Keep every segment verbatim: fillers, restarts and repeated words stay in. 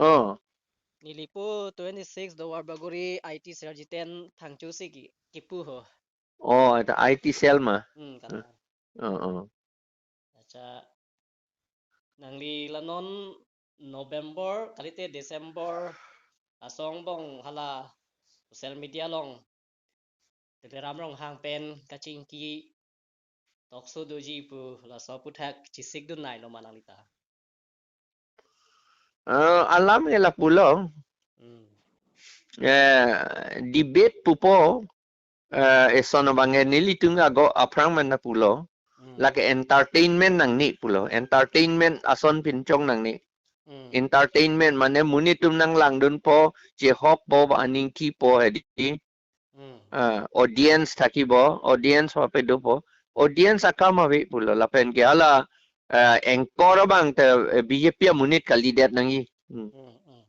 Oh. Neli pu twenty-six Duarbagori I T cell jiten thangchu si ki, kipu ho. Oh, eta I T cell ma. Hmm, kata. Oh, oh. Acha. Nangli la non November, kalite December, asong bong hala social media along Tuliram Ronghang pen kachingki talk show doji pu laso aputhak chesik dun nai lo ma nangli ta? Eh, alam ke lapulo. Hmm. Eh, debate pupo, eh, eson abang ke nelitum ago aphrang man lapulo. Hmm. Lake entertainment nangne pulo. Entertainment ason pinchong nangne. Hmm. Entertainment mane monit atum nanglangdunpo, chehokpo, ba aning kipo hedi. Hmm. Ah, audience thakibo, audience pape dopo. Audience akam ave pulo lapen ke hala, eh, anchor abang te, eh, B J P amonit kalidet nangji. Hmm. Hmm, hmm.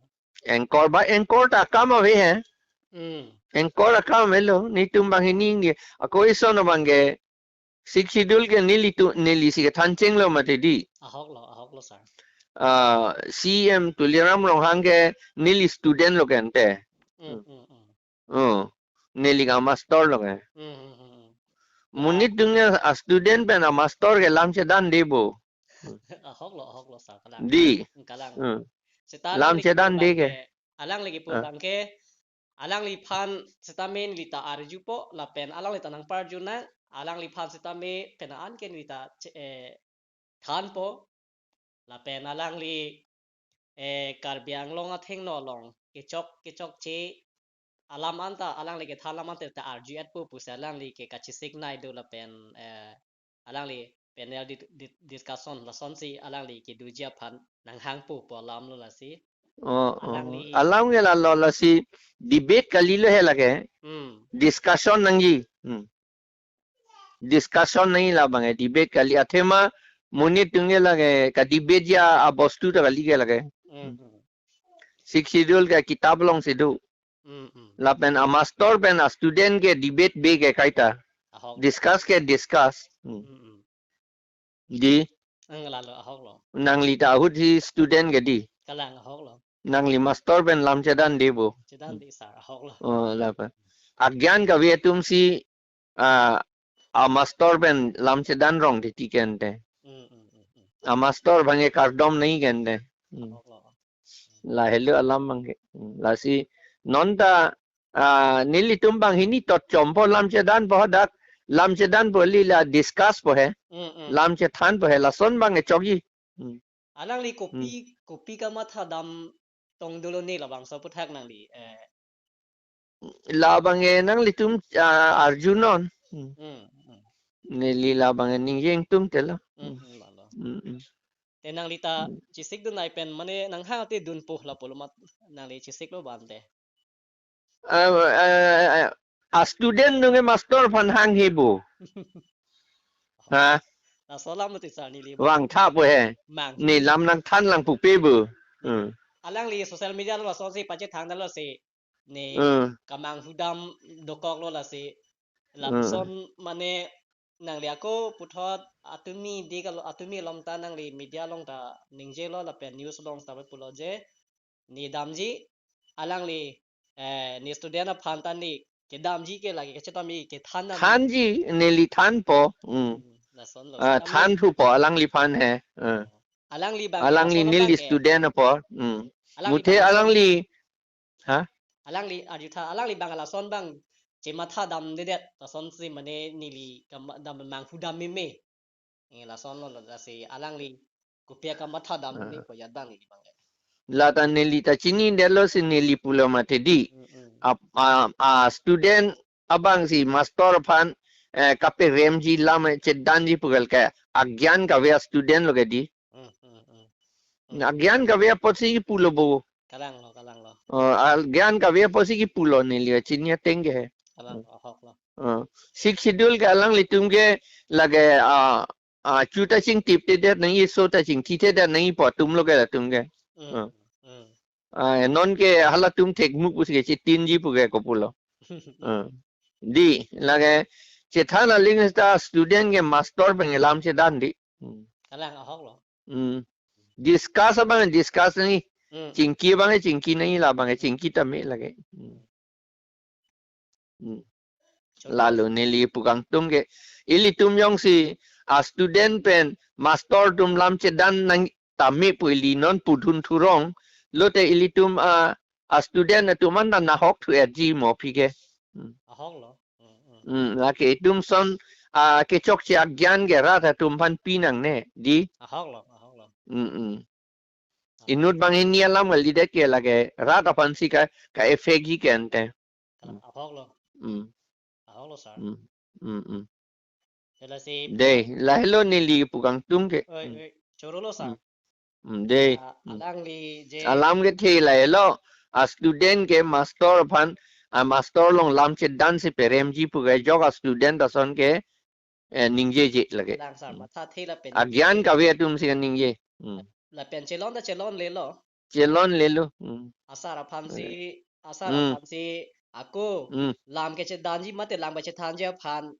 Anchor ba anchor ta akam ave he. Hmm. Anchor akam avelo, netum banghini ke, ako eson abang ke, Sixth Schedule ke nelitum, neli si kethan chenglo mati di. Ahok lo, ahok lo, sir. Ah, C M Tuliram Ronghang ke neli student lo ke ante. Hmm, hmm, hmm. Oh, neli ke master lo ke. Hmm, hmm, hmm, hmm. Monit atum ke a student pen a master ke lam chedan de bo. Ahok lo, ahok lo, sir. Kalang. Di. Kalang. Hmm. Seta lam alangli chedan kipu de abang ke, ke. Alangli kipu, ah, abang ke, alangliphan sitame neli ta arjupo, lapen alangli ta nangparju nang, alangliphan sitame penang an ke neli ta che-, eh, thanpo, lapen alangli, eh, Karbi Anglong athengno along kechok, kechokche alam anta, alangli kethan alam anta ta arju-etpo pusi alangli ke kachesik nai do lapen, eh, alangli panel di-, di-, discussion lasonsi alangli kedoji aphan nanghangpo pu alam lo lasi. Oh, oh. Alangli alam ke lalo lasi debate kalilo he lake. Hmm. Discussion nangji. Hmm. Discussion nangji labang ke debate kali athema monit atum ke lake ka debate ji abostu ta kali ke lake. Hmm, hmm. Sixth Schedule ke kitab alongsi do. Hmm, hmm. Lapen a master pen a student ke debate be ke kaita. Ahok. Discuss ke discuss. Hmm. Hmm, hmm. Di. Ang lalo ahok lo. Nangli ta ahut si student ke di. Kalang ahok lo. Nangli master pen lam chedan de bo. Chedan de sir ahok lo. Oh, lapen. Agyan kave atum si, ah, a master pen lam chedan rong titi ke ante. Hmm, hmm, hmm, hmm. A master abang ke kardom nangji ke ante. Hmm. Ahok lo. Lahelo alam abang ke. Hmm. Lasi non ta, ah, nelitum banghini tot chompo lam chedanpo hadak, lam chedanpo kali la discuss po he. Hmm, hmm. Lam chethanpo he lason abang ke chokji. Hmm. Alangli kopi, hmm, kopi kamatha dam tong dolo ne labangso aputhak nangli, eh, labang ke nanglitum, ah, arjunon. Hmm. Hmm, hmm. Neli labang ke ningje ingtung telo. Hmm, hmm, lalo. Hmm, hmm. Te nangli ta, hmm, chesik dun nai pen mane nanghang te dunpo lapulo mat nangli chesik lo bante. Ah, ah, ah, a student atum ke master aphan hanghe bo. Ha? Laso alam lo ti sir neli. Vangtha po he. Mang. Ne lam nangthan lang pupe bo. Hmm. Alangli social media lo lasonsi pachethang dalo si. Ne, hmm, kamanghu dam dokok lo lasi. Hmm. Lapuson mane nangli ako puthot atumi di kalo atumi along ta nangli media along ta ningje lo lapen news along ta pulo je. Ne damji alangli, eh, ne student aphan ta ne kedamji ke lake kachetami kethan nang. Thanji neli thanpo. Hmm. Hmm, lason lo. Ah, sitame thanpo alangliphan he. Hmm. Alangli abang alangli lason neli abang ke student apor. Hmm. Alangli muthe abang lason alangli Ha? Alangli arjutha, alangli abang lason abang chematha damdedet, lasonsi mane neli kam-, dam manghu dam meme. Eh, lason lo lasi alangli kopi kamatha dam meme, ah, ko jadang neli abang. Lata neli ta chinidetlo si neli pulo mati di. Mm, mm. Ap-, a, a student abang si master aphan, eh, kaperemji lam chedanji pu kali ke agyan kave a student lo ke di. Hmm, hmm, hmm. Hmm. Agyan kave apotsi pulo bo. Kalang lo, kalang lo. Oh, agyan kave apotsi pulo neli chini ateng ke he. Kalang lo, ahok lo. Oh. Sixth Schedule ke alanglitum ke lake, ah, ah, chu ta chingtipthedet nangji, so ta chingthithedet nangji pu atum lo ke latum ke. Hmm, oh, hmm. Ah, non ke halatum thekmuk pusi ke chitinji pu ke kopulo. Hmm. Di, lake chethan aling ta student ke master pen lam chedan di. Hmm. Kalang ahok lo. Hmm. Discuss abang discuss nangji. Hmm. Chingki abang ke chingki nangji, labang ke chingki tame lake. Hmm. Hmm. Choro. Lalo neli pu kangtung ke, ilitum jongsi a student pen master atum lam chedan nang tame pu ili non pudun thurong, lote ilitum a, a student atum an nahok thu erji mo aphi ke. Hmm. Ahok lo. Hmm, hmm. Hmm, lake itum ason a kechokche agyan ke rat atum aphan pi nangne, dei. Ahok lo, ahok lo. Hmm, hmm. Inut bang hini alam kalidet ke lake rat aphansi ka, ka-effect ji ke ante. Kalang, ahok lo. Hmm. Ahok lo, sir. Hmm. Hmm, hmm. Lasi, dei, lahelo neli pu kangtung ke. Oi, hmm, oi, choro lo, sir. Hmm. Hmm, dei. Ah, hmm, alangli je alam kethe lahelo. A student ke master aphan, a master along lam chedansi peremji pu ke ajok a student ason ke, eh, ningjeje lake. Kalang, sir, hmm, mathathe lapen. Agyan kave atumsi kaningje. Hmm. Lapen chelon ta chelonlelo. Chelonlelo. Hmm. A sir aphansi, a sir, hmm, aphansi ako, hmm, lam kechedanji mate lam kachethanji aphan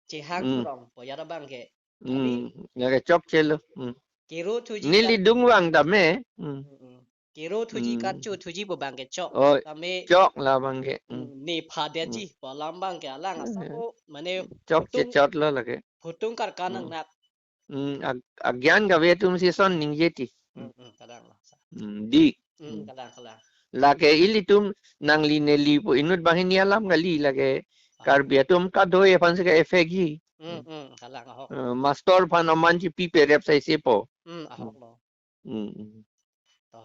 chehang, hmm, thurong pu ajat abang ke. Hmm. Kali. Lake chokchelo. Hmm. Kero thuji neli kan dung vang tame. Hmm. Hmm, hmm. Kero thuji, hmm, kan cho thuji pu abang ke chok. Oh, tame chok labang ke. Hmm. Hmm, ne phadet, hmm, ji pu alam abang ke alang, eh, asap ko mane chokche phutung, chot lo lake. Phutung karkan, hmm, nangnak. Hmm, ag-, agyan kave atumsi ason ningje ti. Hmm, hmm, kalang lo, sir. Hmm, dei. Hmm, hmm, kalang, kalang. Lake ilitum nangli neli pu inut bang hini alam kali lake. Ah. Karbi atum kadoi aphansi ka-effect ji. Hmm, hmm, kalang, ahok. Eh, master aphan aman chepi perep saise po. Hmm, ahok lo. Hmm, hmm. To.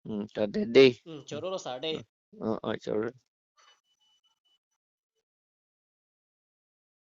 Hmm, to dei, dei. Hmm, choro lo, sir, dei. Oh, oh, choro.